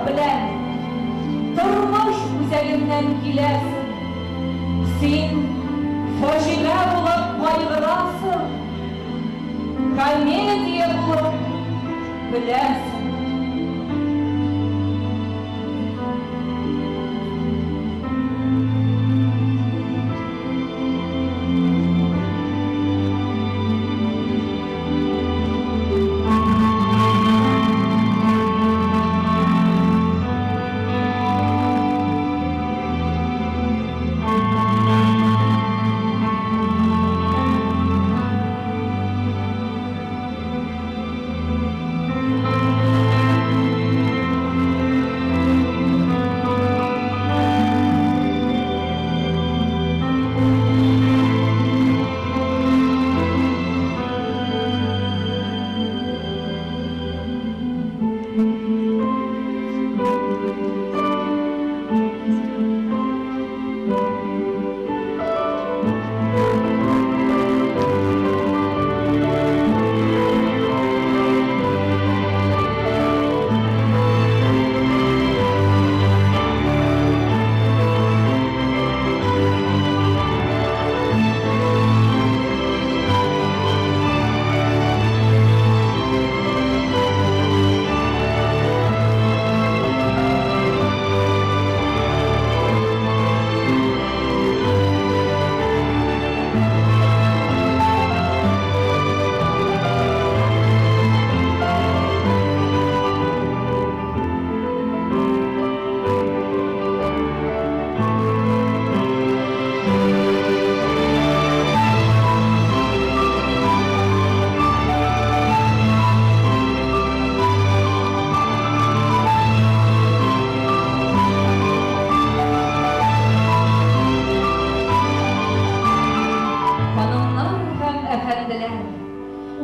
белән тормыш үзәгеннән киләсең. Син фаҗига булып кайгырасың, комедия булып көләсең.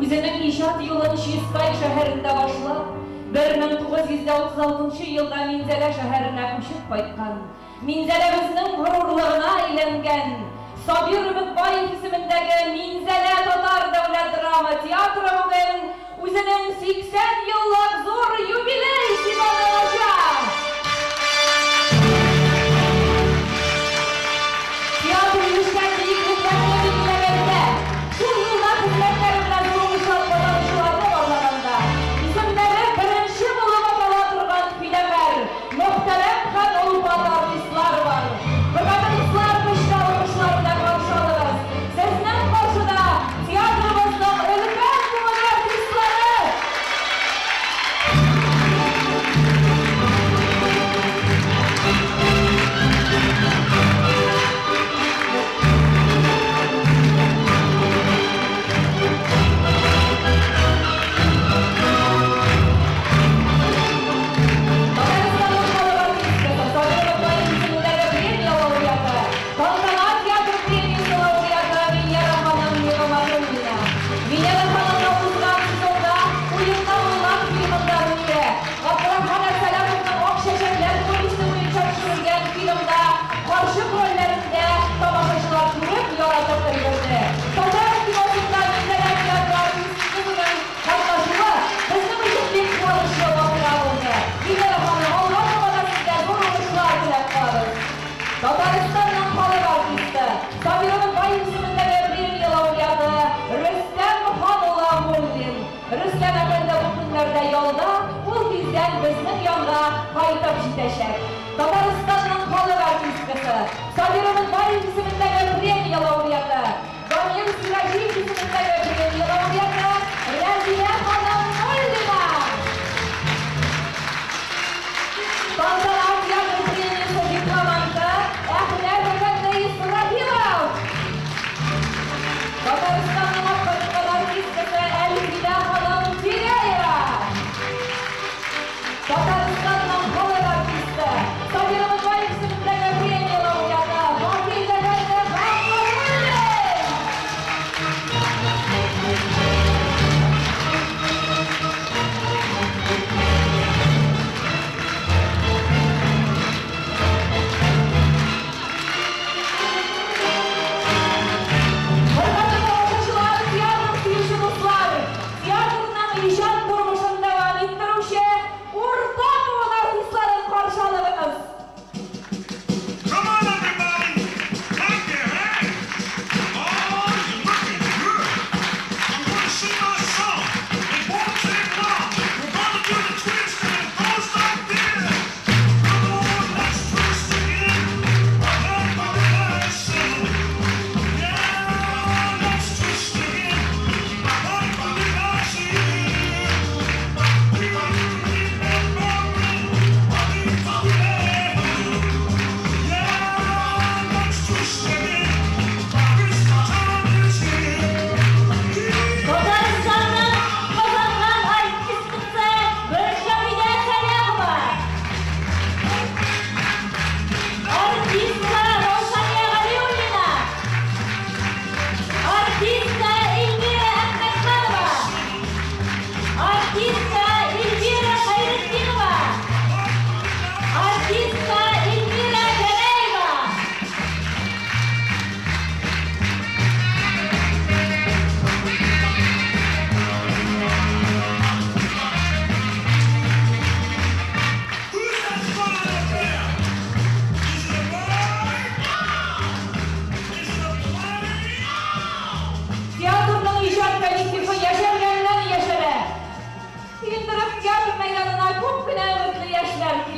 Үзенең иҗат юлын Чистай шәһәрендә башлап, 1936 елда Минзәлә шәһәренә күчеп кайткан, Минзәләбезнең горурлыгына әйләнгән Сабир Өметбаев исемендәге Минзәлә татар дәүләт драма театры бүген үзенең 80 еллык зур юбилей сезонын ача. Театр ирешкән биеклекләрне билгеләгәндә, шул юлда хезмәтләре белән зур уңышлар казанучыларны барлаганда, исемнәре беренче булып атала торган фидакарь, мөхтәрәм һәм олпат артистлар бар. Хөрмәтле дуслар, көчле алкышлар белән каршы алыгыз. Сезнең каршыда театрыбызның өлкән буын артистлары. Татарстанның халык артисткасы, Сабир Өметбаев исемендәге премия лауреаты, Тантана театр премиясе лауреаты Венера ханым Нигъмәтуллина. Венера ханымны узган сезонда Уенда уйлап фильмында роле, Габдрахман Әбсәләмовның Ак чәчәкләр повесте буенча төшерелгән фильмда карчык рольләрендә тамашачылар күреп яратып өлгерде. Татар киносында Минзәлә театры артисткасының катнашуы безнең өчен бик куанычлы вакыйга булды. Венера ханым, алга таба да сезгә зур уңышлар теләп калабыз. Татарстанның халык артисты, Сабир Өметбаев исемендәге премия лауреаты Рөстәм хан улы Муллин. Рөстәм әфәнде бу көннәрдә ялда, ул тиздән безнең янга кайтып җитәчәк. Татарстанның халык артисткасы, Сабир Өметбаев исемендәге премия лауреаты, Дамир Сираҗиев исемендәге премия лауреаты Рәзилә ханым Муллина. Тантана театр премиясе дипломанты Әхмәт әфәнде Исрафилов. Татарстанның атказанган артисткасы Әлфидә ханым Тиряева. Татарстанның халык артисты, Сабир Өметбаев исемендәге премия лауреаты Вакил әфәнде Габдуллин.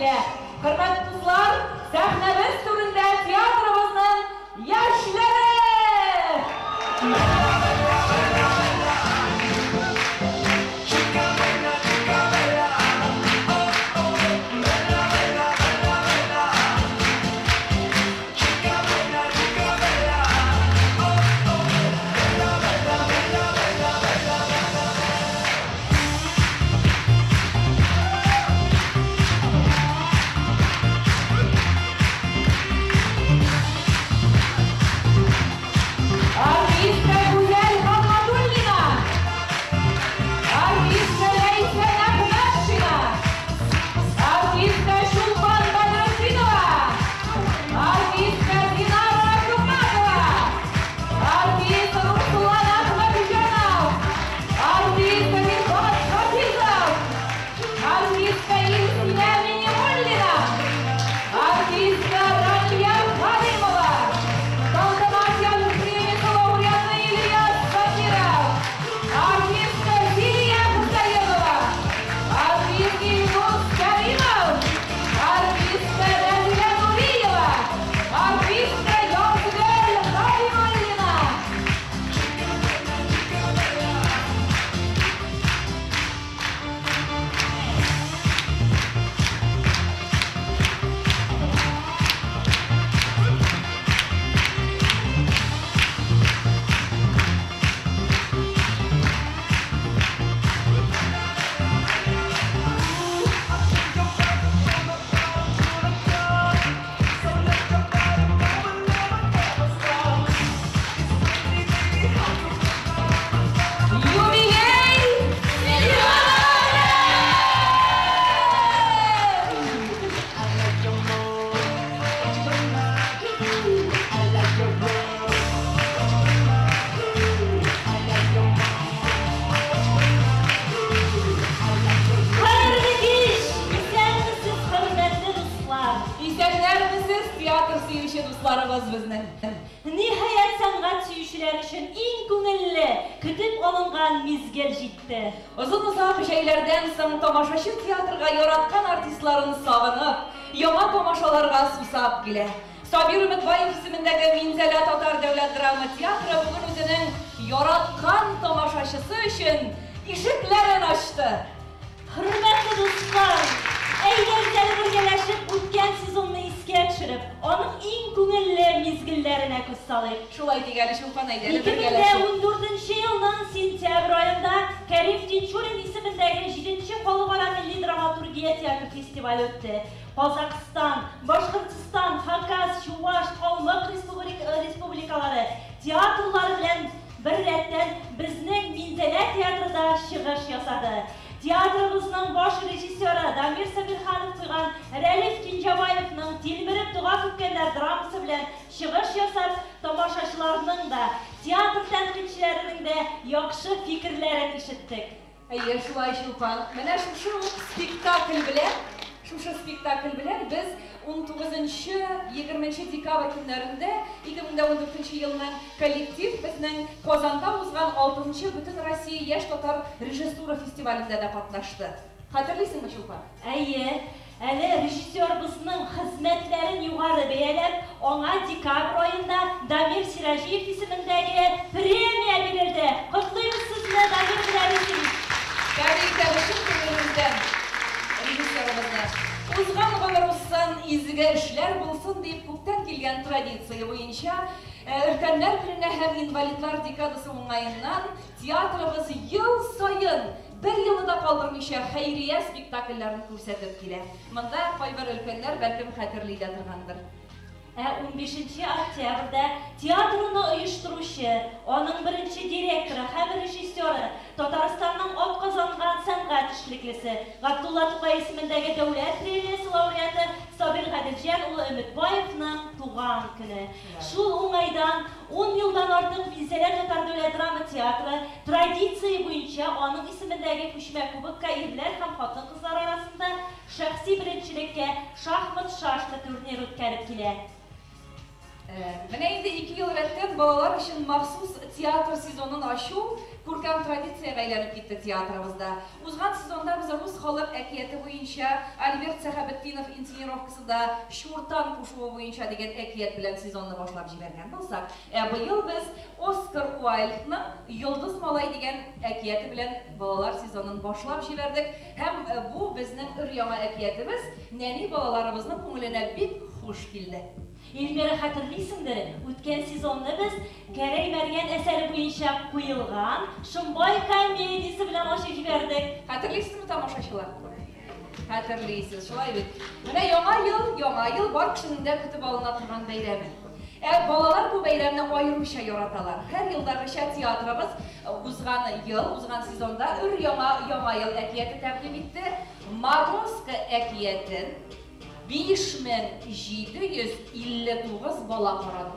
килә. Хөрмәтле дуслар, сәхнәбез түрендә театрыбызның яшьләре! Артистка Гүзәл Хамматуллина! Артистка Ләйсән Әхмәтшина! Артистка Чулпан Бәдретдинова! Артистка Динара Куматова! Артист Руслан Әхмәтҗанов! Артист Рифат Хафизов! Артистка Илсинә Миннемуллина! Артистка Рания Каримова! Тантана театр премиясе лауреаты Ильяс Сабиров! Артистка Зилия Хусаенова! Артист Илнуз Каримов! Артистка Рәзилә Нуриева! Артистка Язгөл Халимуллина! Юбилей миллионер! Хәерле кич! Исәнмесез, хөрмәтле дуслар! Исәннәрмесез, театр сөюче дусларыбыз безнең. Ниһаять, сәнгать сөючеләр өчен иң күңелле, көтеп алынган мизгел җитте. Озын-озак җәйләрдән соң тамашачы театрга яраткан артистларын сагынып, яңа тамашаларга сусап килә. Сабир Өметбаев исемендәге Минзәлә татар дәүләт драма театры бүген үзенең яраткан тамашачысы өчен ишекләрен ачты. Хөрмәтле дуслар, әйдәгез әле бергәләшеп үткән сезонны искә төшереп, аның иң күңелле мизгелләренә күз салыйк. Шулай дигән Чулпан, әйдә әле бергәләшеп. 2014 елның сентябрь аенда Кәрим Тинчурин исемендәге 7нче халыкара милли драматургия театр фестивале үтте. Казахстан, Башкортстан, Хакас, Чуваш, Калмык республикалары театрлары белән бер рәттән безнең Минзәлә театры да чыгыш ясады. Театрыбызның баш режиссеры Дамир Сабирханов куйган Рәлиф Кинҗабаевның Тилмереп дога көткәннәр драмасы белән чыгыш ясап, тамашачыларның да, театр тәнкыйтьчеләренең дә яхшы фикерләрен ишеттек. Әйе, шулай, Чулпан. Менә шушы спектакль белән без 19-20 декабрь көннәрендә 2014 елның коллектив безнең Казанда узган 6нчы Бөтен Россия яшь татар режиссура фестивалендә дә катнашты. Хәтерлисеңме, Чулпан? Әйе, әле режиссерыбызның хезмәтләрен югары бәяләп, аңа декабрь аенда Дамир Сираҗиев исемендәге премия бирелде. Котлыйбыз сезне, Дамир Билалетдинович! Тәбрик итәбез чын күңелебездән режиссерыбызны. Узган гомер узсын, изге эшләр булсын дип, күптән килгән традиция буенча өлкәннәр көненә һәм инвалидлар декадасы уңаеннан театрыбыз ел саен бер елны да калдырмыйча хәйрия спектакльләрен күрсәтеп килә. Монда кайбер өлкәннәр бәлкем хәтерли дә торгандыр. Ә 15 октябрьдә театрны оештыручы, аның беренче директоры һәм режиссеры, Татарстанның атказанган сәнгать эшлеклесе, Габдулла Тукай исемендәге дәүләт премиясе лауреаты Сабир Гаделҗан улы Өметбаевның туган көне. Шул уңайдан 10 елдан артык Минзәлә татар дәүләт драма театры традиция буенча аның исемендәге күчмә кубокка ирләр һәм хатын-кызлар арасында шәхси беренчелеккә шахмат-шашка турнир үткәреп килә. Менә инде 2 ел рәттән балалар өчен махсус театр сезонын ачу күркәм традициягә әйләнеп китте театрыбызда. Узган сезонда без рус халык әкияте буенча Альберт Сәхәбетдинов инсценировкасында Чуртан кушуы буенча дигән әкият белән сезонны башлап җибәргән булсак, ә быел без Оскар Уайльдның Йолдыз малай дигән әкияте белән балалар сезонын башлап җибәрдек. Һәм бу безнең өр-яңа әкиятебез нәни балаларыбызның күңеленә бик хуш килде. Эльмира, хәтерлисеңдер, үткән сезонны без Гәрәй Мәргән әсәре буенча куелган Шомбай комедиясе белән ачып җибәрдек. Хәтерлисезме, тамашачылар? Хәтерлисез, шулай бит. Менә Яңа ел, Яңа ел бар кешенең дә көтеп алына торган бәйрәме. Ә балалар бу бәйрәмне аеруча яраталар. Һәр елдагыча театрыбыз узган ел, узган сезонда өр-яңа Яңа ел әкияте тәкъдим итте. Морозко әкиятен 5759 бала карады.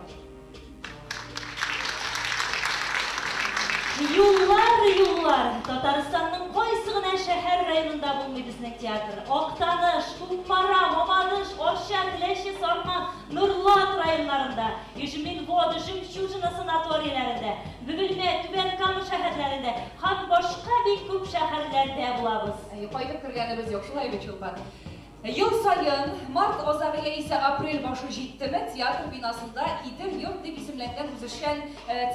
Юллар, юллар. Татарстанның кайсы гына шәһәр районында булмый безнең театр. Актаныш, Кукмара, Мамадыш, Арча, Теләче, Сарман, Нурлат районнарында, Ижминводы, Жемчужина санаторийләрендә, Бөгелмә, Түбән Кама шәһәрләрендә һәм башка бик күп шәһәрләрдә булабыз. Әйе, кайтып кергәнебез юк, шулай бит, Чулпан. Ел саен март азагы яисә апрель башы җиттеме, театр бинасында Идел йорт дип исемләнгән үзешчән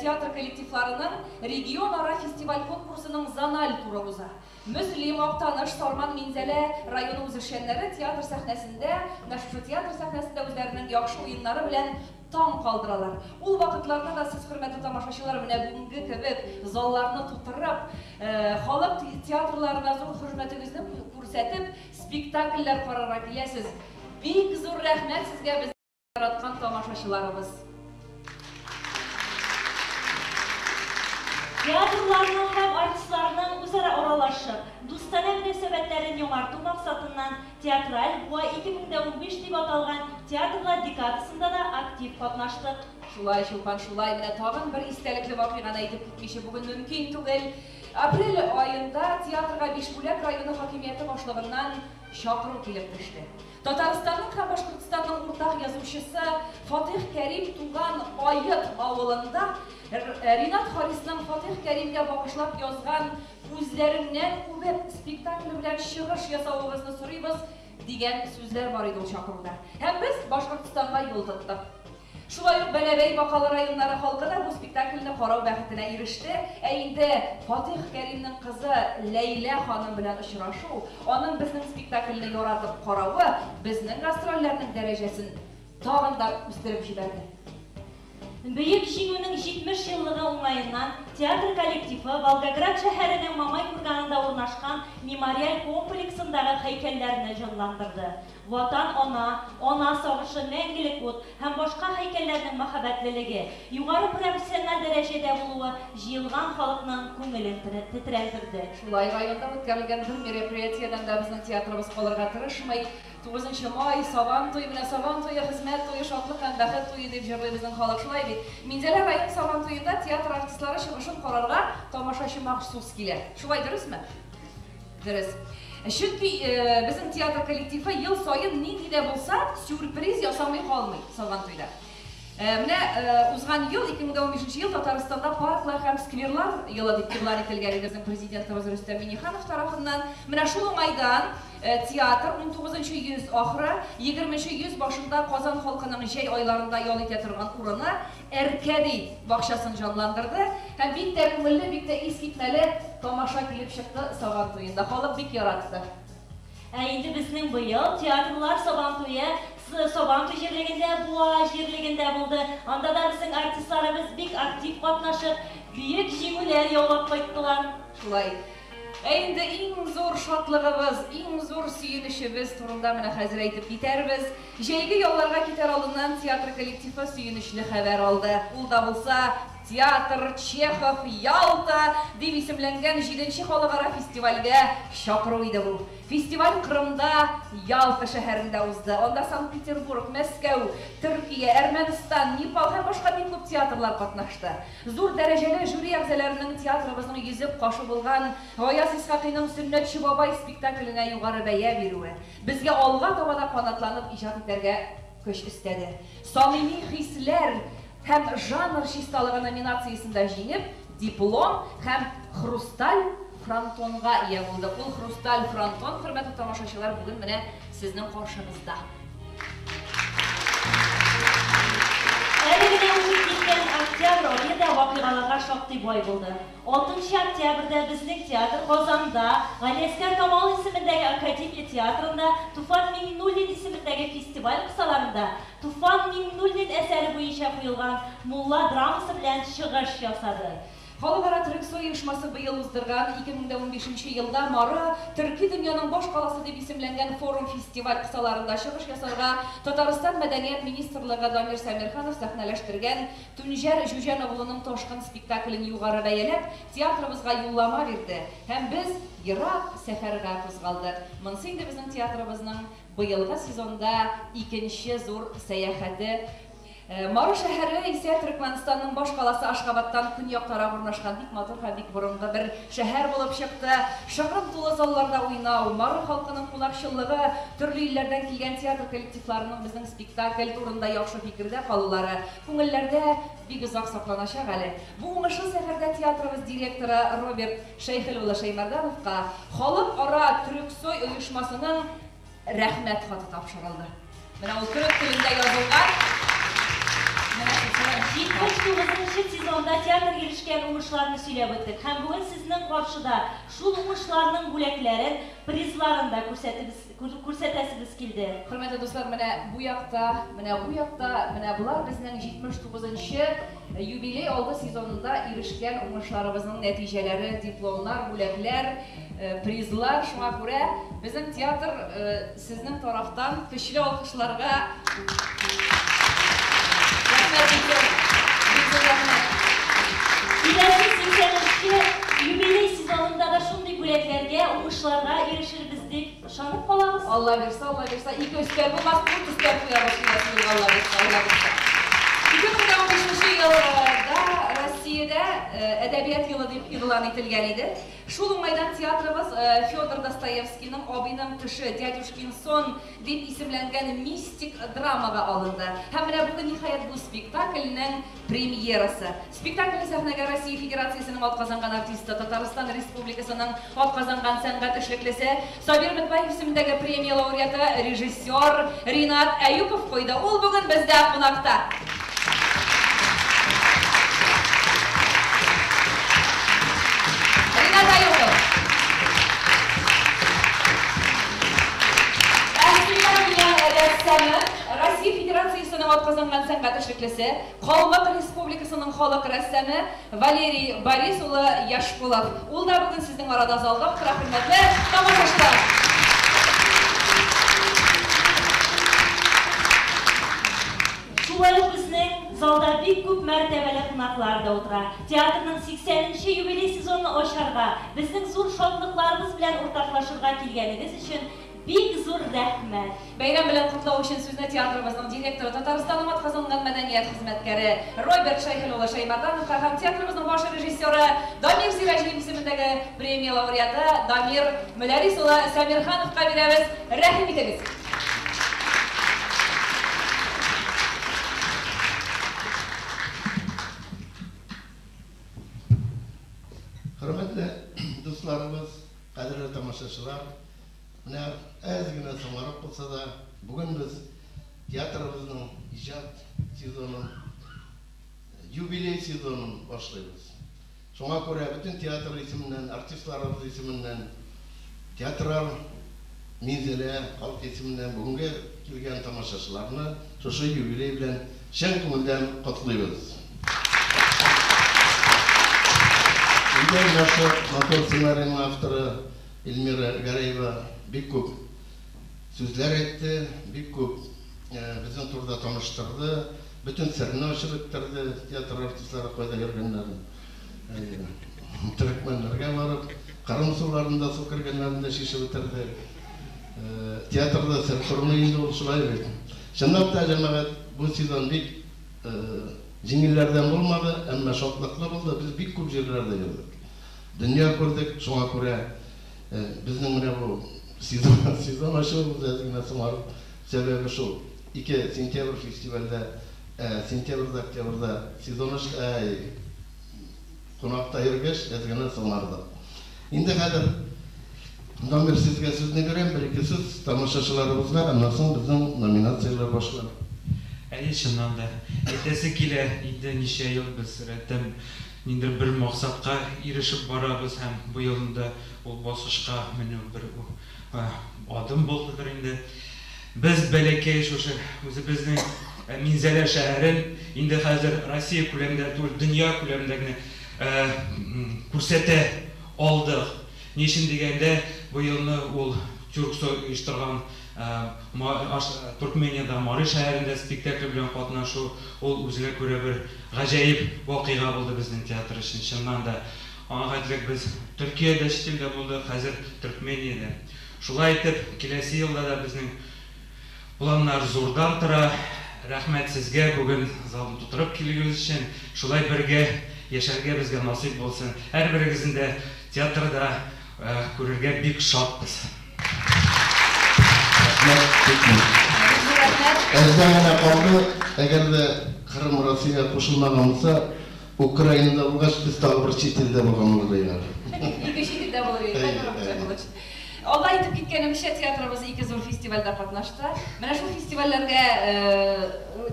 театр коллективларының регионара фестиваль конкурсының зональ туры уза. Мөслим, Актаныш, Сарман, Минзәлә районы үзешчәннәре театр сәхнәсендә, менә шушы театр сәхнәсендә үзләренең яхшы уеннары белән таң калдыралар. Ул вакытларда да сез, хөрмәтле тамашачылар, менә бүгенге кебек залларны тутырып, халык театрларына зур хөрмәтегезне күрсәтеп, спектакльләр карарга киләсез. Бик зур рәхмәт сезгә, без яраткан тамашачыларыбыз. Театрларның һәм артистларның үзара аралашып, дустанә мөнәсәбәтләрен яңарту максатыннан Театраль Буа 2015 дип аталган театрлар декадасында да актив катнаштык. Шулай, Чулпан, шулай. Менә тагын бер истәлекле вакыйганы әйтеп китмичә бүген мөмкин түгел. Апрель аенда театрга Бишбүләк районы хакимияте башлыгыннан чакыру килеп төште. Татарстанның һәм Башкортстанның уртак язучысы Фатих Кәрим туган Айыт авылында Ринат Харисның Фатих Кәримгә багышлап язган Күзләреңнән үбеп спектакле белән чыгыш ясавыгызны сорыйбыз дигән сүзләр бар иде ул чакыруда. Һәм без Башкортстанга юл тоттык. Шулай ук Бәләбәй, Бакалы районнары халкы да бу спектакльне карау бәхетенә иреште. Ә инде Фатих Кәримнең кызы Ләйлә ханым белән очрашу, аның безнең спектакльне яратып каравы безнең гастрольләрнең дәрәҗәсен тагын да үстереп җибәрде. Бөек Җиңүнең 70 еллыгы уңаеннан театр коллективы Волгоград шәһәренең Мамай курганында урнашкан мемориаль комплексындагы һәйкәлләрне җанландырды. Ватан ана, ана сагышы, мәңгелек ут һәм башка һәйкәлләрнең мәхәббәтлелеге, югары профессиональ дәрәҗәдә булуы җыелган халыкның күңелен тетрәндерде. Шулай, районда үткәрелгән бер мероприятиедән дә безнең театрыбыз калырга тырышмый. 9 май, Сабан туе, менә Сабан туе, хезмәт туе, шатлык һәм бәхет туе дип җырлый безнең халык, шулай бит. Минзәлә район Сабан туенда театр артистлары чыгышын карарга тамашачы махсус килә. Шулай дөресме? Дөрес. Чөнки безнең театр коллективы ел саен нинди дә булса сюрприз ясамый калмый Сабан туйда. Менә узган ел, 2015 ел Татарстанда парклар һәм скверлар елы дип игълан ителгән иде безнең президентыбыз Рөстәм Миңнеханов тарафыннан. Менә шул уңайдан театр 19 йөз ахыры, 20 йөз башында Казан халкының җәй айларында ял итә торган урыны Әркәди бакчасын җанландырды. Һәм бик тә күңелле, бик тә искитмәле тамаша килеп чыкты Сабан туенда. Халык бик яратты. Ә инде безнең быел театрлар Сабан туе Сабан туй җирлегендә, Буа җирлегендә булды. Анда да безнең артистларыбыз бик актив катнашып, бөек җиңүләр яулап кайттылар. Шулай. Ә инде иң зур шатлыгыбыз, иң зур сөенечебез турында менә хәзер әйтеп китәрбез. Җәйге ялларга китәр алдыннан театр коллективы сөенечле хәбәр алды. Ул да булса Театр Чехов Ялта дип исемләнгән 7нче халыкара фестивальгә чакыру иде бу. Фестиваль Кырымда, Ялта шәһәрендә узды. Анда Санкт-Петербург, Мәскәү, Төркия, Әрмәнстан, Непал һәм башка бик күп театрлар катнашты. Зур дәрәҗәле жюри әгъзаларының театрыбызның йөзек кашы булган Гаяз Исхакыйның Сөннәтче бабай спектакленә югары бәя бирүе безгә алга таба да канатланып иҗат итәргә көч өстәде. Самими хисләр һәм жанр чисталыгы номинациясендә җиңеп, диплом һәм хрусталь фронтонга ия булды. Ул хрусталь фронтон, хөрмәтле тамашачылар, бүген менә сезнең каршыгызда. Әле генә узып киткән октябрь ае да вакыйгаларга шактый бай булды. 6 октябрьдә безнең театр Казанда Галиәсгар Камал исемендәге академия театрында Туфан Миңнуллин исемендәге фестиваль кысаларында Туфан Миңнуллин әсәре буенча куелган Мулла драмасы белән чыгыш ясады. Халыкара Төрксой оешмасы быел уздырган 2015 елда Мары төрки дөньяның баш каласы дип исемләнгән форум-фестиваль кысаларында чыгыш ясарга Татарстан Мәдәният министрлыгы Дамир Сәмирханов сәхнәләштергән Түнҗәр Җүҗән авылының Ташкын спектаклен югары бәяләп, театрыбызга юллама бирде һәм без ерак сәфәргә кузгалдык. Монысы инде безнең театрыбызның быелгы сезонда икенче зур сәяхәте. Мары шәһәре исә Төркмәнстанның баш каласы Ашхабадтан көньяктарак урнашкан бик матур һәм бик борынгы бер шәһәр булып чыкты. Шыгрым тулы залларда уйнау, Мары халкының кунакчыллыгы, төрле илләрдән килгән театр коллективларының безнең спектакль турында яхшы фикердә калулары күңелләрдә бик озак сакланачак әле. Бу уңышлы сәфәрдә театрыбыз директоры Роберт Шәйхел улы Шәймәрдановка Халыкара Төрксой оешмасының рәхмәт хаты тапшырылды. Менә ул төрек телендә язылган. Менә шушы 79 сезонда театр ирешкән уңышларны сөйләп үттек. Һәм бүген сезнең каршыда шул уңышларның бүләкләрен, призларын да күрсәтәсебез килде. Хөрмәтле дуслар, менә бу якта, менә бу якта, менә болар безнең 79 юбилей алды сезонында ирешкән уңышларыбызның нәтиҗәләре, дипломнар, бүләкләр, призлар. Шуңа күрә безнең театр сезнең тарафтан көчле алкышларга рәхмәт, бик зур, бик зур рәхмәт. Киләсе 80 юбилей сезонында да шундый бүләкләргә, уңышларга ирешербез дип ышанып калабыз. Алла бирсә, Алла бирсә, ике өстәл булмас, дүрт өстәл куябыз киләсе елга, Алла бирсә, Алла бирсә. 2015 елда Россиядә әдәбият елы дип игълан ителгән иде. Шул уңайдан театрыбыз Федор Достоевскийның Абыйның төше, Дядюшкин сон дип исемләнгән мистик драмага алынды. Һәм менә бүген ниһаять бу спектакльнең премьерасы. Спектакльне сәхнәгә Россия Федерациясенең атказанган артисты, Татарстан Республикасының атказанган сәнгать эшлеклесе, Сабир Өметбаев исемендәге премия лауреаты, режиссер Ринат Әюпов куйды. Ул бүген бездә кунакта. Ринат Әюпов. Ә спектакльнең рәссамы Россия Федерациясенең атказанган сәнгать эшлеклесе, Калмык Республикасының халык рәссамы Валерий Борис улы Яшкулов. Ул да бүген сезнең арада залда утыра, хөрмәтле тамашачылар. Шулай ук безнең залда бик күп мәртәбәле кунаклар да утыра. Театрның 80 юбилей сезонын ачарга, безнең зур шатлыкларыбыз белән уртаклашырга килгәнегез өчен бик зур рәхмәт. Бәйрәм белән котлау өчен сүзне театрыбызның директоры, Татарстанның атказанган мәдәният хезмәткәре Роберт Шәйхел улы Шәймәрдановка һәм театрыбызның баш режиссеры Дамир Сираҗиев исемендәге премия лауреаты Дамир Мөдәррис улы Сәмирхановка бирәбез. Рәхим итегез. Хөрмәтле дусларыбыз, кадерле тамашачылар, менә әз генә соңарып булса да, бүген без театрыбызның иҗат сезонын, юбилей сезонын башлыйбыз. Шуңа күрә бөтен театр исеменнән, артистларыбыз исеменнән, театрал Минзәлә халкы исеменнән бүгенге килгән тамашачыларны шушы юбилей белән чын күңелдән котлыйбыз. Инде менә шул матур сценарийның авторы Эльмира Гәрәева бик күп сүзләр әйтте, бик күп безнең турыда таныштырды, бөтен серне ачып бетерде, театр артистлары кайда йөргәннәрен. Төрекмәннәргә барып, Кырым суларында су кергәннәрен дә чишеп бетерде. Театрда сер тормый инде ул, шулай бит. Чынлап та, җәмәгать, бу сезон бик җиңелләрдән булмады, әмма шатлыклы булды. Без бик күп җирләрдә йөрдек. Дөнья күрдек, шуңа күрә безнең менә бу сезон, сезон ачылуыбыз әз генә соңарып, сәбәбе шул. Ике сентябрь фестивальдә, сентябрьдә, октябрьдә сезон кунакта йөргәч, әз генә соңардык. Инде хәзер Дамир сезгә сүзне бирәм, бер-ике сүз тамашачыларыбызга, аннан соң безнең номинацияләр башлана. Әйе, чыннан да. Әйтәсе килә, инде ничә ел без рәттән ниндидер бер максатка ирешеп барабыз һәм бу елында ул баскычка менү бер адым булдыдыр инде. Без бәләкәй шушы үзебезнең Минзәлә шәһәрен инде хәзер Россия күләмендә түгел, дөнья күләмендә генә күрсәтә алдык. Ни өчен дигәндә, бу елны ул Тюрксой оештырган Туркмениядә Мары шәһәрендә спектакль белән катнашу, ул үзенә күрә бер гаҗәеп вакыйга булды безнең театр өчен. Чыннан да, аңа хәтлек без Төркиядә, чит илдә булдык, хәзер Төркмениядә. Шулай итеп, киләсе елда да безнең планнар зурдан тора. Рәхмәт сезгә бүген залны тутырып килүегез өчен. Шулай бергә яшәргә безгә насыйп булсын. Һәрберегезне дә театрда күрергә бик шатбыз. Рәхмәт, бик нык. Әздән генә калды, әгәр дә Кырым Россиягә кушылмаган булса, Украинада булгач, без тагы бер чит илдә булган булыр идек. Ике чит илдә булыр идек. Алда әйтеп киткәнемчә, театрыбыз ике зур фестивальдә катнашты. Менә шул фестивальләргә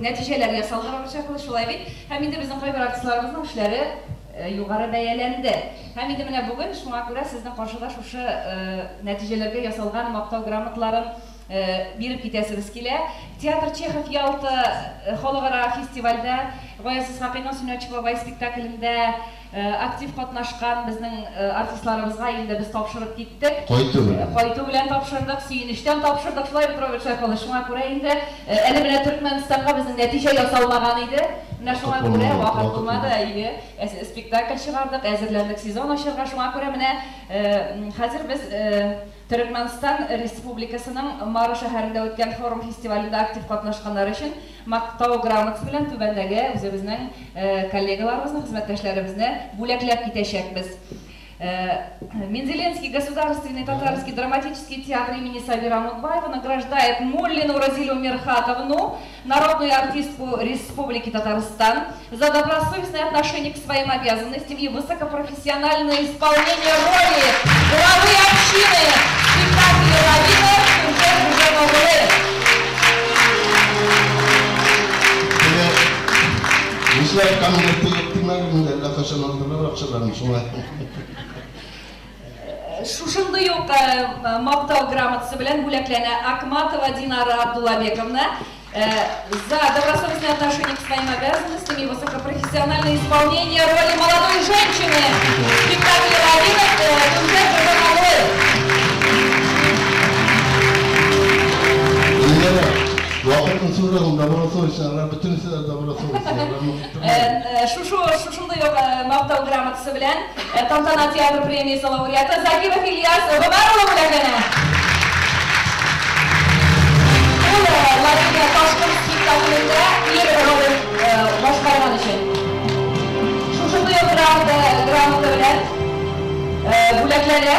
нәтиҗәләр ясалды, Роберт Шәфилович, шулай бит? Һәм инде безнең кайбер артистларыбызның эшләре югары бәяләнде. Һәм инде менә бүген шуңа күрә сезнең каршыда шушы нәтиҗәләргә ясалган мактау грамоталарын биреп китәсебез килә. Театр Чехов Ялта халыкара фестивальдә Гаяз Исхакыйның Сөннәтче бабай спектаклендә актив катнашкан безнең артистларыбызга инде без тапшырып киттек. Кайту белән. Кайту белән тапшырдык, сөенечтән тапшырдык. Шулай бит, Роберт Шәйхуллович, шуңа күрә инде әле менә Төркмәнстанга безнең нәтиҗә ясалмаган иде. Менә шуңа күрә вакыт булмады, әйе. Спектакль чыгардык, әзерләндек сезон ачарга. Шуңа күрә менә хәзер без Төркмәнстан Республикасының Мары шәһәрендә үткән форум фестивалендә актив катнашканнар өчен мактау грамотасы белән түбәндәге үзебезнең коллегаларыбызны, хезмәттәшләребезне бүләкләп китәчәкбез. Мензелинский государственный татарский драматический театр имени Сабира Мутбаева награждает Муллину Разилю Мирхатовну, народную артистку Республики Татарстан, за добросовестное отношение к своим обязанностям и высокопрофессиональное исполнение роли главы общины в спектакле «Лавина» Туржер Гуженоглы. Нишләп конверты юк димәгез инде, әллә кайчан алдылар акчаларын шуңа. Шушындый ук мактау грамотасы белән бүләкләнә Акматова Динара Абдуллабековна за добросовестное отношение к своим обязанностям и высокопрофессиональное исполнение роли молодой женщины в спектакле «Лавина» Тунжер Джамалой. Венера, вакытын сорадым, добросовестный, алар бөтенесе дә добросовестный. Шушы шушындый ук мактау грамотасы белән Тантана театр премиясе лауреаты Закиров Ильяс Гомәр улы бүләкләнә. Ул Лавина Ташкын спектаклендә ир ролен башкарган өчен. Шушындый ук грамота белән бүләкләнә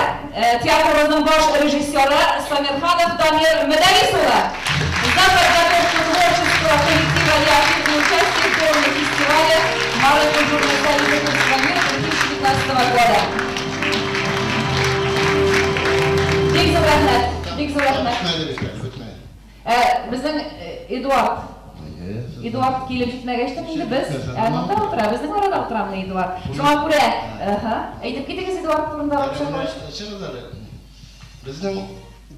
театрыбызның баш режиссеры Самирханов Дамир Мөдәррис улы. За подготовку творческого коллектива и активное участие в форуме фестиваля Малой культурной столицы Тюркского мира 2015 года. Бик зур рәхмәт, бик зур рәхмәт. Бетмәде бит әле, бетмәде. Безнең Эдуард. Эдуард килеп җитмәгәч тә инде без монда утыра, безнең арада утыра менә Эдуард. Шуңа күрә, әйтеп китегез Эдуард турында вообще. Чыгыз әле. Безнең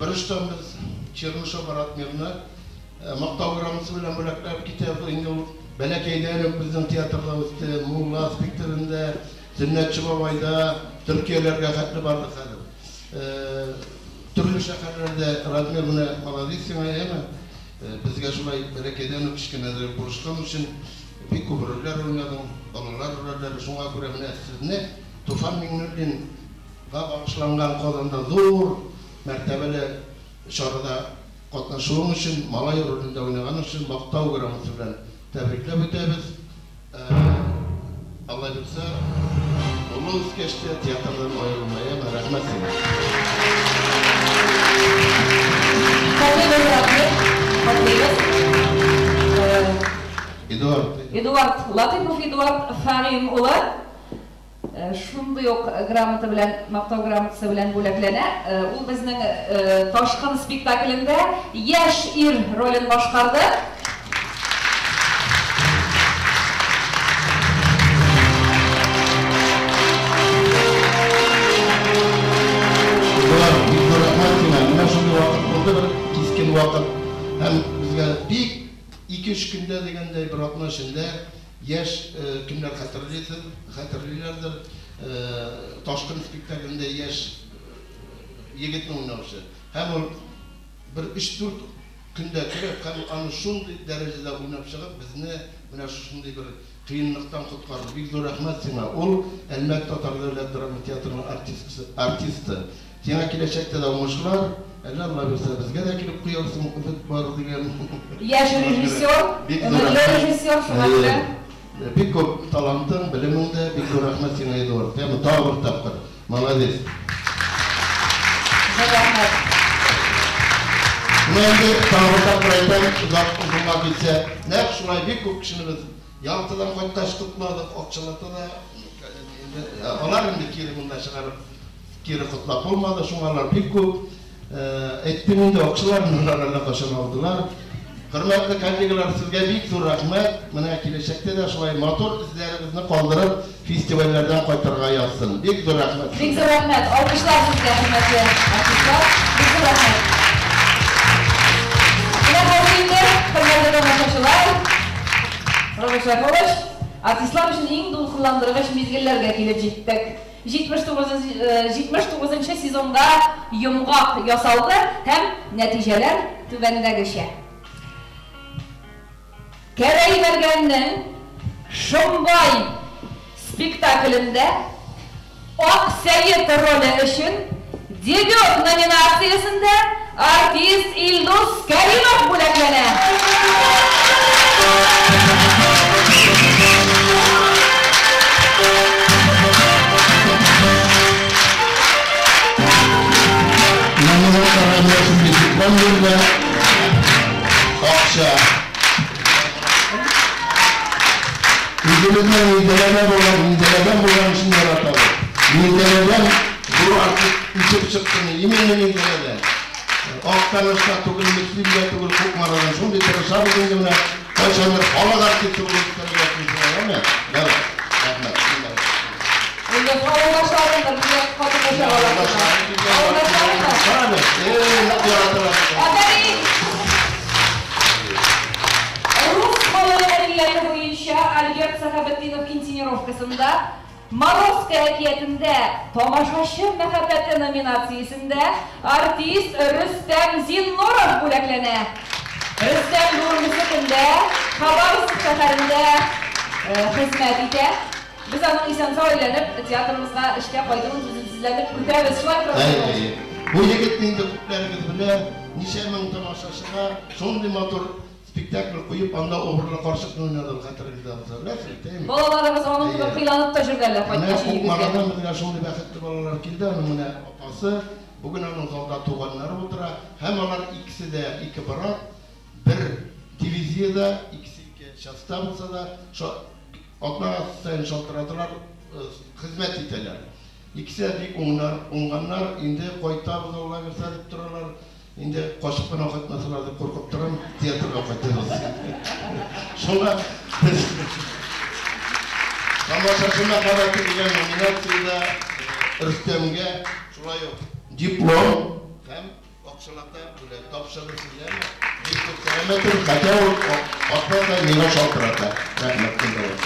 берочтан без Чернышев Ратмирны мактау грамотасы белән бүләкләп китәбез. Инде ул бәләкәйдән үк безнең театрда үсте, Мулла спектаклендә, Сөннәтче бабайда, Төркияләргә хәтле барды хәзер. Төрле шәһәрләрдә Радмир менә молодец сиңа, әйеме? Безгә шулай бәләкәйдән үк кечкенәдән булышкан өчен бик күп рольләр уйнадың, балалар рольләре. Шуңа күрә менә сезне Туфан Миңнуллинга багышланган Казанда зур мәртәбәле чарада катнашуың өчен, малай ролендә уйнаган өчен мактау грамотасы белән тәбрикләп үтәбез. Алла бирсә, олы үскәч тә театрдан аерылма, әйеме? Рәхмәт сиңа. Котлыйбыз, Радмир, котлыйбыз. Эдуард. Эдуард Латыпов Эдуард Фәрим улы шундый ук грамота белән, мактау грамотасы белән бүләкләнә. Ул безнең Ташкын спектаклендә яшь ир ролен башкарды. Эдуард, бик зур рәхмәт сиңа. Менә шундый вакыт булды, бер кискен вакыт. Һәм безгә бик 2-3 көндә дигәндәй бер атна эчендә яшь кемнәр хәтерлисез, хәтерлиләрдер, Ташкын спектаклендә яшь егетне уйнаучы. Һәм ул бер 3-4 көндә кереп, һәм аны шундый дәрәҗәдә уйнап чыгып, безне менә шушындый бер кыенлыктан коткарды. Бик зур рәхмәт сиңа. Ул Әлмәт татар дәүләт драма театрының артисты. Сиңа киләчәктә дә уңышлар. Әллә Алла бирсә, безгә дә килеп куярсың, өмет бар дигән. Яшь режиссер, өметле режиссер, шуңа күрә. Бик күп талантың, белемең дә, бик зур рәхмәт сиңа, Эдуард. Яме тагы бер тапкыр. Молодец. Зур рәхмәт. Менә инде тагы бер тапкыр әйтәм, озак озынга китсә, нәкъ шулай бик күп кешене без Ялтадан кайткач котладык, акчалата да алар инде кире монда чыгарып кире котлап булмады, шуңа алар бик күп. Әйттем инде, акчаларны алар әллә кайчан алдылар. Хөрмәтле коллегалар, сезгә бик зур рәхмәт. Менә киләчәктә дә шулай матур эзләребезне калдырып, фестивальләрдән кайтырга язсын. Бик зур рәхмәт. Бик зур рәхмәт. Алкышлар сезгә, хөрмәтле артистлар. Бик зур рәхмәт. Менә булды инде, хөрмәтле тамашачылар. Роберт Шәфович, артистлар өчен иң дулкынландыргыч мизгелләргә килеп җиттек. 79 сезонга йомгак ясалды һәм нәтиҗәләр түбәндәгечә. Кәрәй Мәргәннең Шомбай спектаклендә Ак Сәет роле өчен дебют номинациясендә артист Илдус Кәримов бүләкләнә. Номинантларга менә шундый диплом бирелә. Акча. Үзебезнең Минзәләдә булган, Минзәләдән булган өчен яратабыз. Минзәләдән бу артист үсеп чыкты, именно Минзәләдән. Актанышта түгел, Мөслимдә түгел, Кукмарадан. Шундый тырышабыз инде менә кайчандыр халык артисты булып үсәргә ятмыйсың, әйеме? Давай, рәхмәт. Инде авылдашларың да безгә хатынлаша аласың. Авылдашларың да. Карагыз, нык яраталар. Афәрин! Рус халык әдәбияты буенча Альберт Сәхәбетдинов инсценировкасында Морозко әкиятендә тамашачы мәхәббәте номинациясендә артист Рөстәм Зиннуров бүләкләнә. Рөстәм бүгенге көндә Хабаровск шәһәрендә хезмәт итә. Без аның исән-сау әйләнеп театрыбызга эшкә кайтуын түземсезләнеп көтәбез. Шулай Әй, бу егетне инде күпләрегез белә, ничә мең тамашачыга шундый матур спектакль куеп, анда обырлы карчыкны уйнады, хәтерегездә булса, беләсез бит, әйеме? Балаларыбыз аның кебек хыйланып та йөргәннәр кайткач өебезгә. Менә Кукмарадан безгә шундый бәхетле балалар килде, аның менә апасы, бүген аның залда туганнары утыра, һәм алар икесе дә ике брат, бер дивизиядә, икесе ике частьта булса да, атна саен шалтыраталар, хезмәт итәләр. Икесе дә бик уңганнар, инде кайтабыз, Алла бирсә дип торалар. Инде качып кына кайтмасалар дип куркып торам, театрга кайтабыз. Шуңа без тамашачы мәхәббәте дигән номинациядә Рөстәмгә шулай ук диплом һәм акчалата бүләк тапшырды сезгәме? Бик күп сәламәт, хотя ул атна саен миңа шалтырата. Рәхмәт көнләве.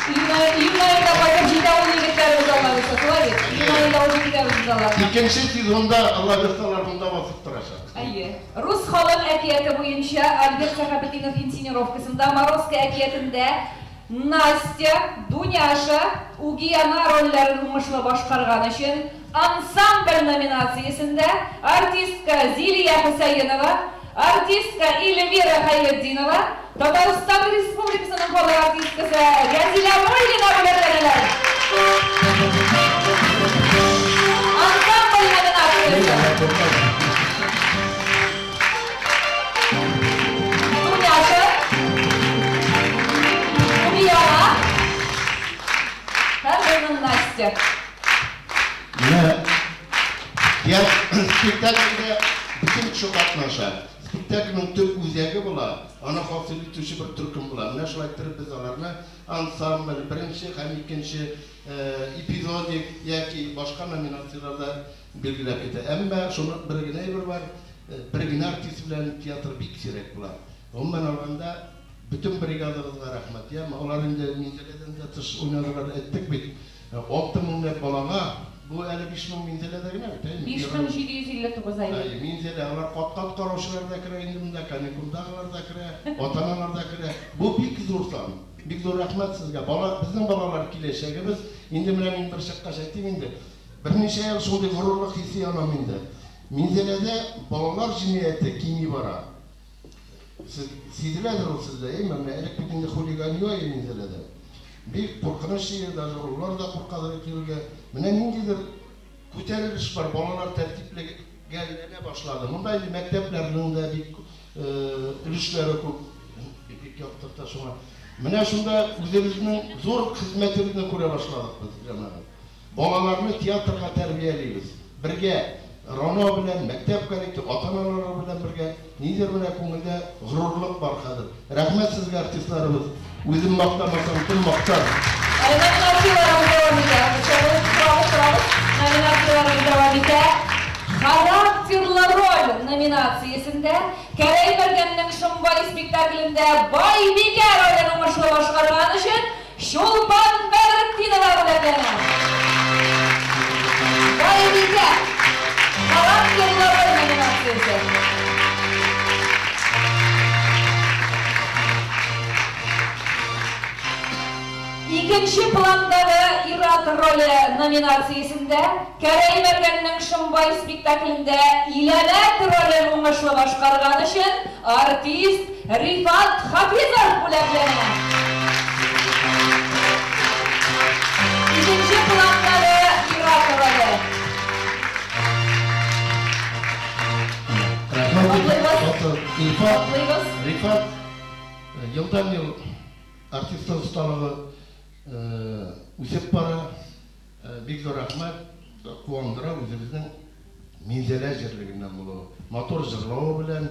Июнь аенда кайтып җитә ул егетләребез, Алла бирсә, шулай бит? Июнь аенда уже китәбез без аларны. Икенче сезонда Алла бирсә, алар монда басып торачак. Әйе. Рус халык әкияте буенча Альберт Сәхәбетдинов инсценировкасында Морозко әкиятендә Настя, Дуняша, Үги ана рольләрен уңышлы башкарган өчен ансамбль номинациясендә артистка Зилия Хөсәенова, артистка Эльвира Хәйретдинова, Татарстан Республикасының халык артисткасы Рәзилә Муллина бүләкләнәләр. Ансамбль номинациясе. Дуняша. всех. Менә спектакльдә бөтен кеше катнаша. Спектакльнең төп үзәге була, аны хасил итүче бер төркем була. Менә шулай иттереп без аларны ансамбль, беренче һәм икенче эпизодик яки башка номинацияләрдә билгеләп китә. Әмма шуны бер генә әйбер бар, бер генә артист белән театр бик сирәк була. Гомумән алганда, бөтен бригадагызга рәхмәт. Яме, алар инде Минзәләдән дә тыш уйнадылар, әйттек бит. 6 меңләп балага, бу әле 5000 Минзәләдә генә бит, әйме? 5759 ай. Әйе, Минзәлә, алар кат-кат караучылар да керә инде монда, каникулдагылар да керә, ата-аналар да керә. Бу бик зур сан. Бик зур рәхмәт сезгә. Бала, безнең балалар киләчәгебез. Инде менә мин бер чыккач әйтим инде. Берничә ел шундый горурлык хисе янам инде. Минзәләдә балалар җинаете кими бара. Сез сизеләдер ул сездә, әйме? Менә элек бит инде хулиганье Минзәләдә. Бик куркыныч иде, даже олылар да куркадыр йөрергә. Менә ниндидер күтәрелеш бар, балалар тәртиплегә әйләнә башлады. Монда инде мәктәпләрнең дә бик өлешләре күп, бик яктырта шуңа. Менә шунда үзебезнең зур хезмәтебезне күрә башладык без, җәмәгать. Балаларны театрга тәрбиялибез. Бергә РОНО белән, мәктәп коллективы, ата-аналар белән бергә нидер менә күңелдә горурлык бар хәзер. Рәхмәт сезгә, артистларыбыз. Үзем мактамасам, кем мактар? Әле номинацияләребез дәвам итә. Торабыз, торабыз. Номинацияләребез дәвам итә. Характерлы роль номинациясендә Кәрәй Мәргәннең Шомбай спектаклендә Байбикә ролен уңышлы башкарган өчен Чулпан Бәдретдинова бүләкләнә. Байбикә. Характерлы роль номинациясе. Икенче пландагы ир-ат роле номинациясендә Кәрәй Мәргәннең Шомбай спектаклендә Иләмәт ролен уңышлы башкарган өчен артист Рифат Хафизов бүләкләнә. Икенче пландагы ир-ат роле. Рәхмәт. Котлыйбыз. Рифат, Котлыйбыз. Рифат елдан ел артистлык осталыгы үсеп бара. Бик зур рәхмәт, куандыра үзебезнең Минзәлә җирлегеннән булуы. Матур җырлавы белән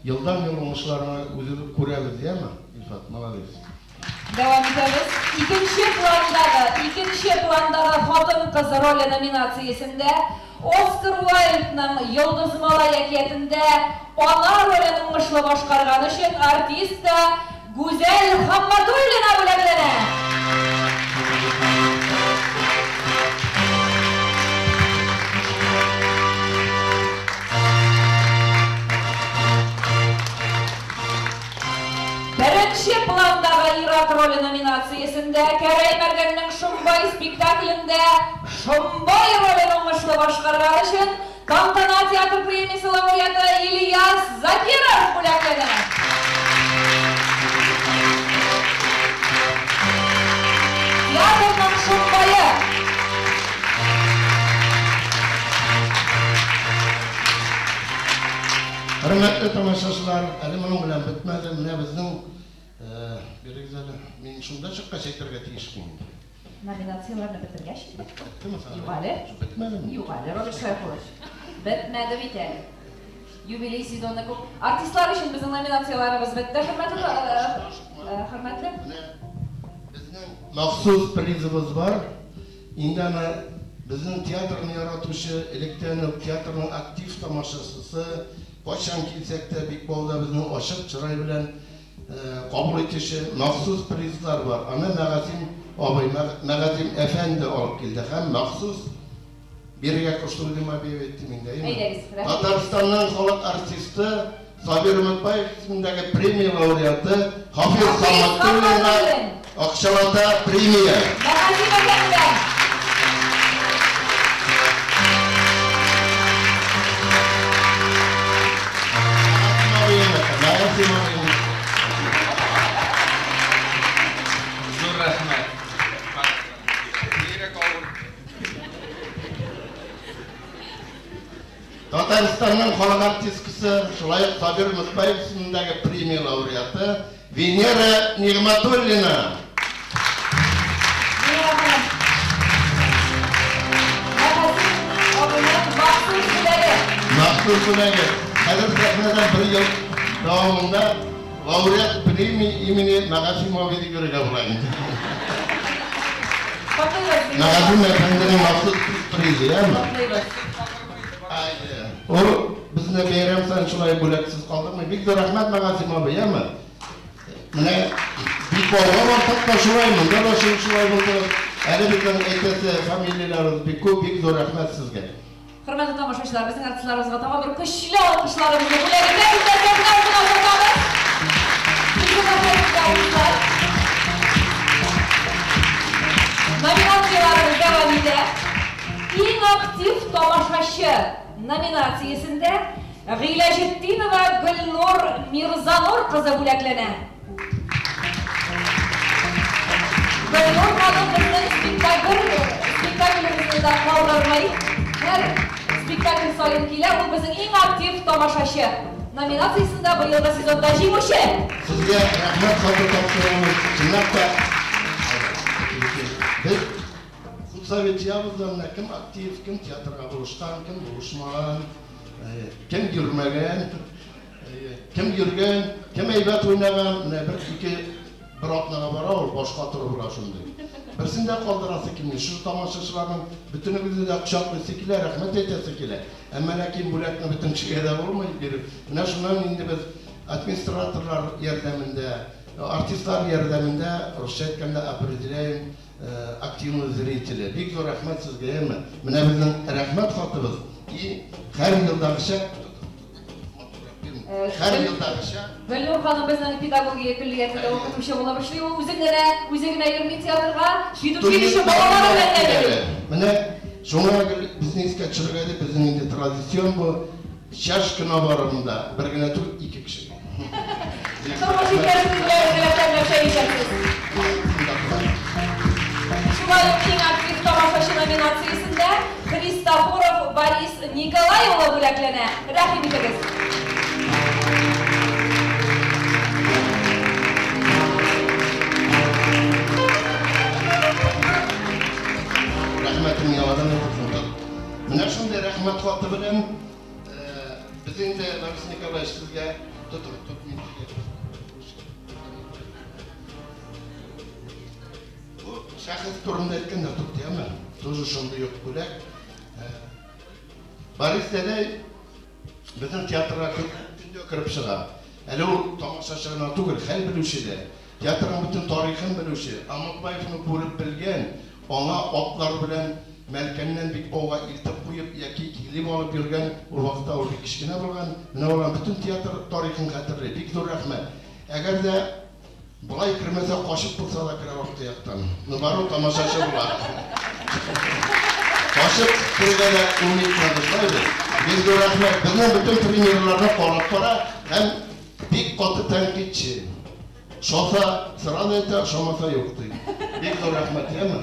елдан ел уңышларына үзебез күрәбез, яме? Илфат, молодец. Дәвам итәбез. Икенче пландагы хатын-кыз роле номинациясендә Оскар Уайльдның Йолдыз малай әкиятендә ана ролен уңышлы башкарган өчен артистка Гүзәл Хамматуллина бүләкләнә. Беренче пландагы ир-ат роле номинациясендә Кәрәй Мәргәннең Шомбай спектаклендә Шомбай ролен уңышлы башкарган өчен Тантана театр премиясе лауреаты Ильяс Закиров бүләкләнә. Театрның Шомбае. Хөрмәтле тамашачылар, әле моның белән бетмәде. Менә безнең бирегез әле. Мин шунда чыккач әйтергә тиешмен инде. Номинацияләрне бетергәч инде. Беттеме соң? Юк әле. Бетмәдеме? Юк әле, Роберт Шайхулович. Бетмәде бит әле. Юбилей сезоны күп. Артистлар өчен безнең номинацияләребез бетте, хөрмәтле. Менә безнең махсус призыбыз бар. Инде аны безнең театрны яратучы, электән үк театрның актив тамашачысы, кайчан килсәк тә Бикбауда безнең ачык чырай белән кабул итүче махсус призлар бар. Аны Мәгазим абый, Мәгазим әфәнде алып килде һәм махсус бирегә кушты дип әйттем инде, әйеме? Әйдәгез, рәхмәт. Татарстанның халык артисты Сабир Өметбаев исемендәге премия лауреаты Хафиз Хафиз Хамматуллинга Хамматуллин. акчалата премия. Мәгазим әфәнде. Мәгазим абый. Зур рәхмәт. Бигрәк авыр. Татарстанның халык артисткасы, шулай ук Сабир Өметбаев исемендәге премия лауреаты Венера Нигъмәтуллина. Венера ханым. Махсус бүләге. Хәзер сәхнәдә бер ел дәвамында лауреат премии имени Мәгасим абый дип йөрергә була инде. Мәгасим әфәнденең махсус призы, яме? Ул безне бәйрәм саен шулай бүләксез калдырмый. Бик зур рәхмәт, Мәгасим абый, яме? Менә Бикбауга барсак та шулай, монда да шулай булды. Әле безнең әйтәсе фамилияләребез бик күп, бик зур рәхмәт сезгә. Хөрмәтле тамашачылар, безнең артистларыбызга тагын бер көчле алкышларыбызны бүләк итәбез дә сәхнә алдына озатабыз. Бик зур рәхмәт сезгә, артистлар. Номинацияләребез дәвам итә. Иң актив тамашачы номинациясендә Гыйләҗетдинова Гөлнур Мирзанур кызы бүләкләнә. Гөлнур ханым безнең спектакль, спектаклебезне дә калдырмый. Һәр спектакль саен килә, ул безнең иң актив тамашачы номинациясендә быелгы сезонда җиңүче. Сезгә рәхмәт хаты тапшырабыз. Чынлап та без худсовет җыябыз да, менә кем актив, кем театрга булышкан, кем булышмаган, кем йөрмәгән, кем йөргән, кем әйбәт уйнаган, менә бер ике бер атнага бара ул, башка торып була шундый. Берсен дә калдырасы килми. Шул тамашачыларның бөтенебезне дә кочаклыйсы килә, рәхмәт әйтәсе килә. Әмма ләкин бүләкне бөтен кешегә дә булмый биреп. Менә шуннан инде без администраторлар ярдәмендә, артистлар ярдәмендә, русча әйткәндә, определяем активный зрители. Бик зур рәхмәт сезгә, яме. Менә безнең рәхмәт хатыбыз. И һәр елдагыча һәр елдагыча Гөлнур ханым безнең педагогия көллиятендә укытучы булып эшли. Ул үзе генә, үзе генә йөрми театрга, педучилище балалары белән дә йөри. Менә шуңа безне искә төшерергә дип, безнең инде традицион бу чашкына барында бер генә түгел, ике кеше. Тормыш иптәшегез белән рәхәтләнеп чәй эчәсез. Шулай ук иң актив тамашачы номинациясендә Христофоров Борис Николай улы бүләкләнә. Рәхим итегез. Рәхмәтем яңадан әйтеп. Менә шундый рәхмәт хаты белән без инде, Борис Николаевич, сезгә тотып тот мин сезгә. Бу шәхес турында әйткәндә тот, яме? Тоже шундый ук бүләк. Борис дәдәй безнең театрга көндә кереп чыга. Әле ул тамашачы гына түгел, хәл белүче дә. Театрның бөтен тарихын белүче, Амокбаевны күреп белгән, аңа атлар белән Мәлкәннән бик ауга илтеп куеп яки килеп алып йөргән, ул вакытта ул бик кечкенә булган. Менә ул бөтен театр тарихын хәтерли. Бик зур рәхмәт. Әгәр дә болай кермәсә, качып булса да керә вакыты яктан. Ну, бару тамашачы була. Качып керергә дә уңытмады, шулай бит? Бик зур рәхмәт. Безнең бөтен премьераларны карап бара һәм бик каты тәнкыйтьче. Шаса сразу әйтә, ошамаса юк ди. Бик зур рәхмәт, яме?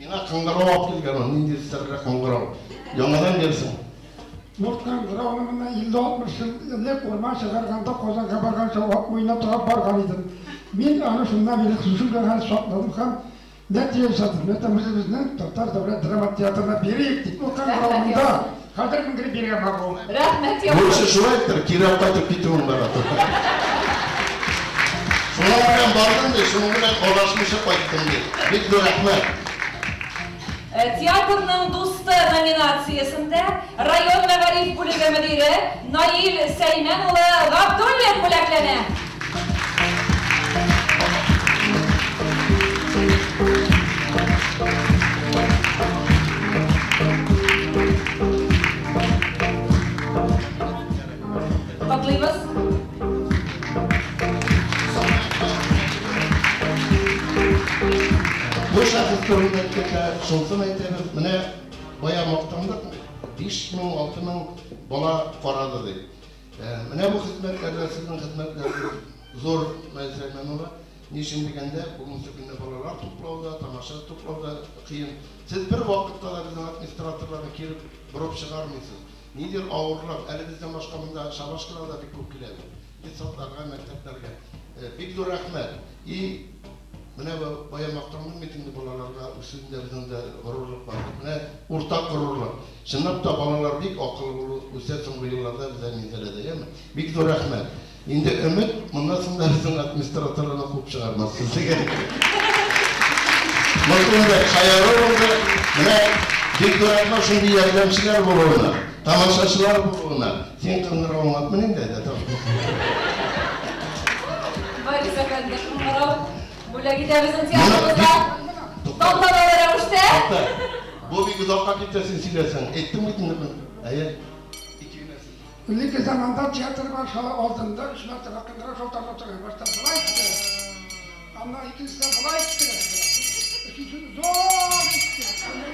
Миңа кыңгырау алып килгән ул, нинди серле кыңгырау. Яңадан бирсен. Ул кыңгырауны менә 50-60 ел элек урман чыгарганда Казанга барганча ат муенына тагып барган идем. Мин аны шуннан бирле шушы хәл сакладым һәм нәтиҗә ясадым. Менә үзебезнең Татар дәүләт драма театрына бирик дип. Ул кыңгырау монда. Хәзер мин генә биргән могу. Рәхмәт. Бу эше шулайдыр, кире кайтып китүең бар. Шуның белән бардым ди, шуның белән адашмыйча кайттым ди. Бик зур рәхмәт. Театрның дусты номинациясендә район мәгариф бүлеге мөдире Наил Сәймән улы Габдуллин бүләкләнә. Котлыйбыз. Бу шәхес турында әйткәндә, шунысын әйтәбез, менә бая мактандык, 5000, 6000 бала карады дип. Менә бу хезмәтләрдә сезнең хезмәтләрегез зур, Наил Сәймән улы. Ни өчен дигәндә, бүгенге көндә балалар туплауда, тамаша туплауда кыен. Сез бер вакытта да безнең администраторларны кире борып чыгармыйсыз. Нидер авырлык, әле бездән башка монда шабашкалар да бик күп килә. Детсадларга, мәктәпләргә. Бик зур рәхмәт. И Менә бая мактандым бит инде балаларга, үсүендә безнең дә горурлык бар. Менә уртак горурлык. Чынлап та балалар бик акыллы булып үсә соңгы елларда бездә Минзәләдә, яме? Бик зур рәхмәт. Инде өмет, моннан соң да безнең администраторларны куып чыгармас сезгә. Монысы инде шаяру булды. Менә бик зур рәхмәт шундый ярдәмчеләр булуына, тамашачылар булуына. Син кыңгырау аңлатмын инде, әйдә, тор. Борис әфәнде, кыңгырау бүләк итә безнең театрыбызга. Тантаналы рәвештә. Бу бик озакка китә син сөйләсәң. Әйттем бит инде. Әйе. Ике генә сүз. Элекке заманда театр башлары алдында өч мәртәбә кыңгырау шалтырата торган. Башта болай итте. Аннан икенчесе болай итте. Өченчесе зур итте. Аннан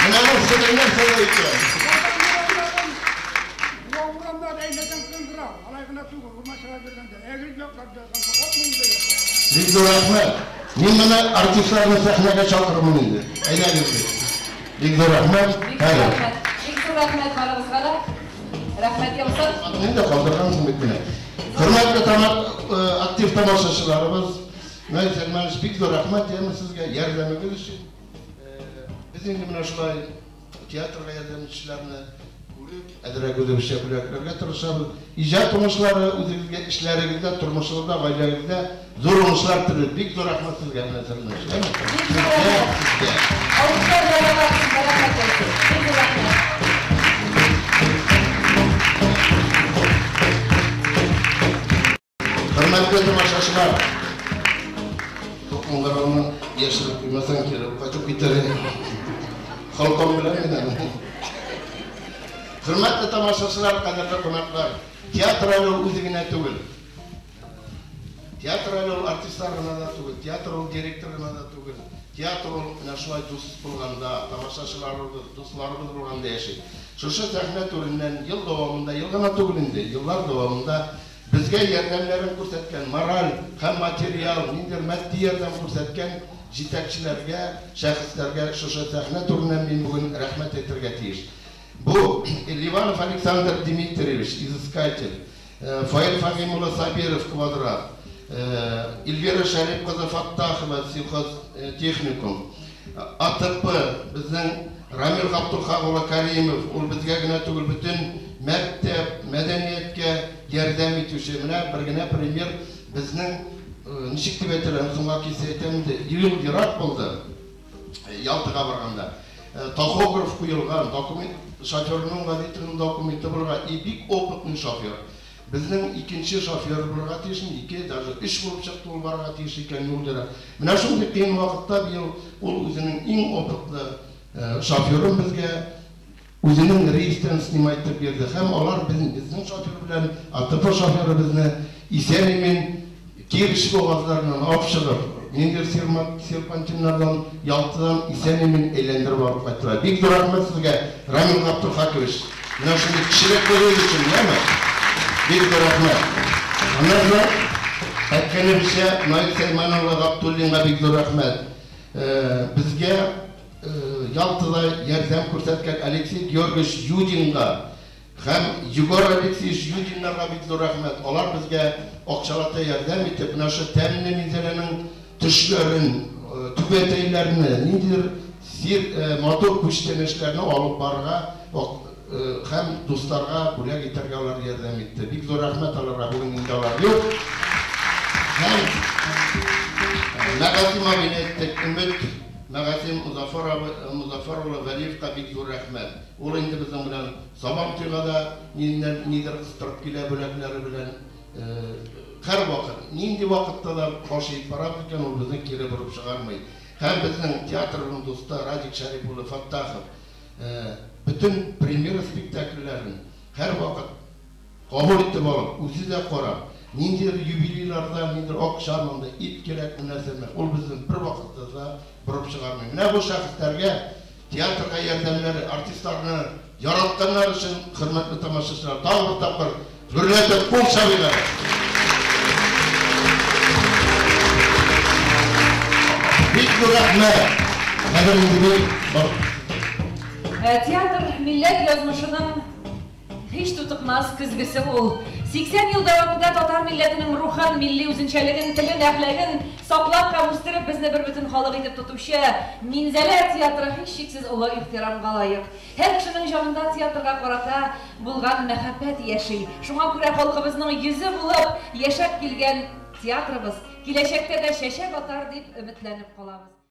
Менә бу сәләмнәр сәләй икән. Урамда әйләгән кыңгырау. Алай гына түгел, урманчыга йөргәндә. Әгерҗе якларда Бик зур рәхмәт. Мин менә артистларны сәхнәгә чакырырмын инде. Әйдәгез. Бик зур рәхмәт. Бик зур рәхмәт. Бик зур рәхмәт барыгызга да. Рәхмәт яусын. Инде калдыргансың бит менә. Хөрмәтле актив тамашачыларыбыз, Наил Сәлманович, бик зур рәхмәт яме сезгә ярдәмегез өчен. Без инде менә шулай театрга ярдәм итүчеләрне күреп, әзрәк үзебезчә бүләкләргә тырышабыз. Иҗат уңышлары үзегезгә, эшләрегездә, тормышыгызда, гаиләгездә зур уңышлар телибез. Бик зур рәхмәт сезгә, Наил Сәлманович. Бик зур рәхмәт. Алкышлар белән рәхмәт яусын. Бик зур рәхмәт. Хөрмәтле тамашачылар, бу кыңгырауны яшереп куймасаң, кире кайтып китәр. Холкым белән мин аны. Хөрмәтле тамашачылар, кадерле кунаклар, театр әле ул үзе генә түгел. Театр әле ул артистлар гына да түгел, театр ул директор гына да түгел. Театр ул менә шулай дус булганда, тамашачыларыбыз, дусларыбыз булганда яши. Шушы сәхнә түреннән ел дәвамында, ел гына түгел инде, еллар дәвамында безгә ярдәмнәрен күрсәткән, мораль һәм материал, ниндидер матди ярдәм күрсәткән җитәкчеләргә, шәхесләргә шушы сәхнә түреннән мин бүген рәхмәт әйтергә тиеш. Бу Ливанов Александр Дмитриевич, изыскатель, Фаил Фахим улы Сабиров, Квадрат, Эльвира Шәрип кызы Фаттахова, сельхозтехникум, АТП, безнең Рамил Габдулхак улы Каримов, ул безгә генә түгел, бөтен мәктәп, мәдәнияткә ярдәм итүче. Менә бер генә пример безнең, ничек дип әйтәләр, соңга килсә әйтәм инде, юл ерак булды, Ялтага барганда. Тахограф куелган, документ, шоферның, водительның документы булырга, и бик опытный шофер. Безнең икенче шофер булырга тиеш, ике, даже өч булып чыкты ул барырга тиеш икән юл ерак. Менә шундый кыен вакытта быел ул үзенең иң опытлы шоферын безгә үзенең рейстан снимать итеп бирде. Һәм алар безнең шофер белән АТП шоферы безне исән-имин Керчь бугазларыннан алып чыгып, ниндидер серпантиннардан, Ялтадан исән-имин әйләндереп алып кайттылар. Бик зур рәхмәт сезгә, Рамил Габдулхакович. Менә шундый кешелеклелек өчен, яме? Бик зур рәхмәт. Аннан соң, әйткәнебезчә, Наил Сәйман улы Габдуллинга бик зур рәхмәт. Безгә Ялтада ярдәм күрсәткән Алексей Георгиевич Юдинга һәм Егор Алексеевич Юдиннарга бик зур рәхмәт. Алар безгә акчалата ярдәм итеп, менә шул тәмле Минзәләнең төшләрен, түбәтәйләрне, ниндидер матур күчтәнәчләрне алып барырга һәм дусларга бүләк итәргә алар ярдәм итте. Бик зур рәхмәт аларга, бүген инде алар юк. Һәм Мәгасим абыйны әйттек, Өмет Мәгасим Музафар улы Галиевка бик зур рәхмәт. Ул инде безнең белән Сабантуйга да нидер кыстырып килә бүләкләре белән. Һәр вакыт, нинди вакытта да баш иеп барабыз икән, ул безне кире борып чыгармый. Һәм безнең театрның дусты Радик Шәрип улы Фаттахов бөтен премьера спектакльләрен һәр вакыт кабул итеп алып, үзе дә карап, ниндидер юбилейларда, ниндидер акча монда, ит кирәкме, нәрсәме, ул безне бер вакытта да борып чыгармый. Менә бу шәхесләргә театрга ярдәмнәре, артистларны яратканнар өчен, хөрмәтле тамашачылар, тагы бер тапкыр гөрләтеп кул чабыйк әле. Бик зур рәхмәт. Хәзер инде мин бар. Театр милләт язмышының һич тутыкмас көзгесе ул. 80 ел дәвамында татар милләтенең рухын, милли үзенчәлеген, телен, әхлагын саклап һәм үстереп безне бер бөтен халык итеп тотучы Минзәлә театры һичшиксез олы ихтирамга лаек. Һәр кешенең җанында театрга карата булган мәхәббәт яши. Шуңа күрә халкыбызның йөзе булып яшәп килгән театрыбыз киләчәктә дә чәчәк атар дип өметләнеп калабыз.